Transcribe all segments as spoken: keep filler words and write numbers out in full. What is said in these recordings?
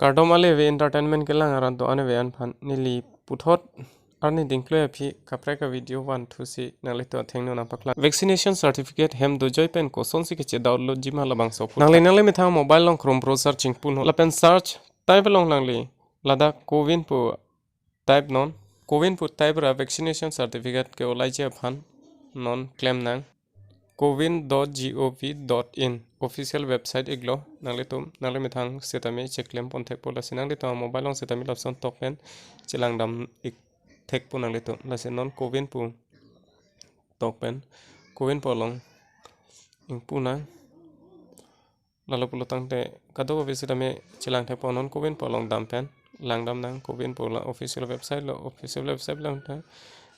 Kardom ale ave entertainment kelang arat do-an ave-an aphan, neli puthot arni dingkloi aphi kaprek a-video vanthusi nanglitum athengno nangpaklang. Vaccination certificate hem dojoi pen kosonsi keche-download jima labangso aphuthak. Nangli nangli methang mobile along Chrome browser chingpunon lapen search type along nangli ladak CoWIN pu type non. CoWIN pu type ra vaccination certificate ke-olaiji aphan non klemnang. cowin dot gov dot in official website iklo, nanglitum nangli methang setame cheklem pon thekpo. Lasi nanglitum mobile along setame lapuson tok pen chelangdam ik thekpo nanglitum. Lasi non CoWIN pu tok pen, CoWIN pu along ingpunang. Lalo pulo tangte kadokave setame chelang thekpo, non CoWIN pu along dam pen langdamnang. CoWIN pu la official website lo, official website along ta.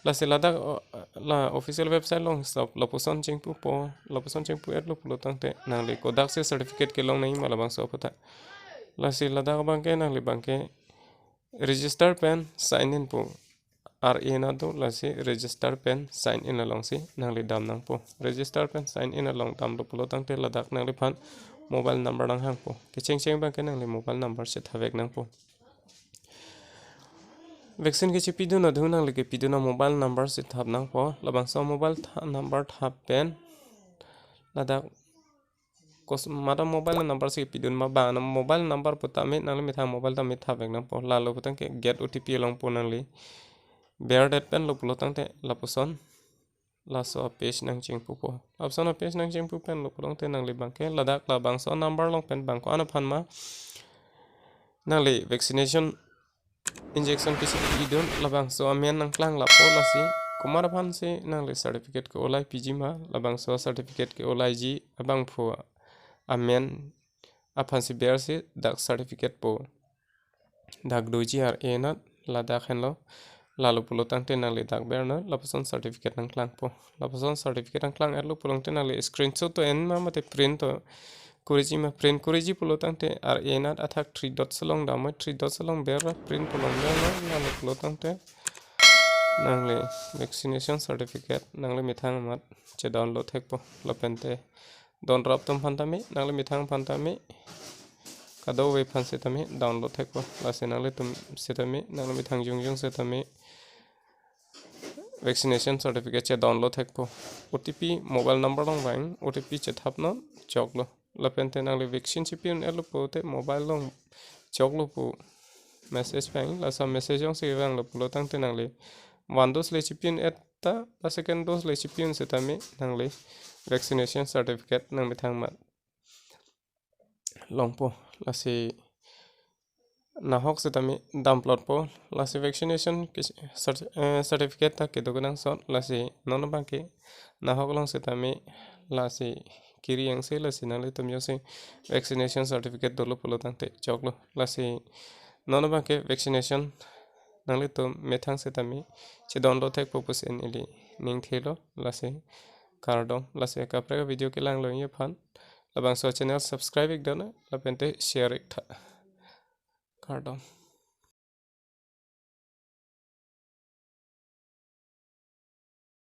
Lasi ladak, o, la official website along stop, lapuson chingpupo, lapuson chingpu-etlo pulo tangte nangli kodaksi certificate kelong nangjima labangso aphuthak. Lasi ladak abangke nangli abangke register pen sign in pu ar-e nat do, lasi register pen sign in alongsi nangli damnangpo. Register pen sign in along damlo pulo tangte ladak nangliphan mobile number nanghangpo. Kechengcheng abangke nangli mobile number chethavek nangpo. Vaccine kechepidun adung nangli kepidun a-mobile number si thap nangpo. Labangso mobile tha-, number thap pen ladak kos-, mata mobile number si pidun ma bang, mobile number putame nangli methang mobile tame thapvek nangpo. Lalo putangte get O T P along pu nangli berdet penlo pulo tangte lapuson laso a-page nangchingpupo. Lapuson a-page nangchingpu penlo pulo tangte nangli abangke ladak labangso number along pen bang ko-an aphan ma nangli vaccination injection kechepidun labangso amen nangklang lapo. Lasi komat aphansi nangli certificate ke-olai piji ma, labangso certificate ke-olaiji abangphu amen aphansi bersi dak certificate pu dak doji ar-e nat, ladak henlo. Lalo pulo tangte nangli dak bernon, lapuson certificate nangklangpo. Lapuson certificate nangklang-etlo pulo tangte nangli screenshot to en ma mate print to kuriji ma, print kuriji pulo tangte ar-e nat athak three dots along damnon, three dots along ber ra print pu along ber ra, lalo pulo tangte nangli vaccination certificate nangli methang amat che-download thekpo. Lapente don rap atum aphan tame, nangli methang aphan tame, kadokave aphan setame download thekpo. Lasi nanglitum setame, nangli methang jongjong setame vaccination certificate che-download thekpo. O T P mobile number along vang, O T P chethapnon, choklo. Lapente nangli vaccine chepi-un-etlo pulote mobile along choklo pu message vang. Laso message jongsi vanglo pulo tangte nangli one dose le chepi-un-et ta, la second dose le chepi-un setame nangli vaccination certificate nangmethang amat longpo. Lasi nahok setame damplotpo. Lasi vaccination ke-, cert-, eh, certificate ta kedo kenangsot. Lasi non abangke nahok along setame lasi kiri angse, lasi nanglitum jongsi vaccination certificate dolo pulo tangte choklo. Lasi non abangke vaccination nanglitum methang setame che-download thekpo pusi neli ning thelo. Lasi kardom. Lasi kaprek a-video kelang longji aphan labangso channel subscribe ik dona, lapente share ik tha. Kardom.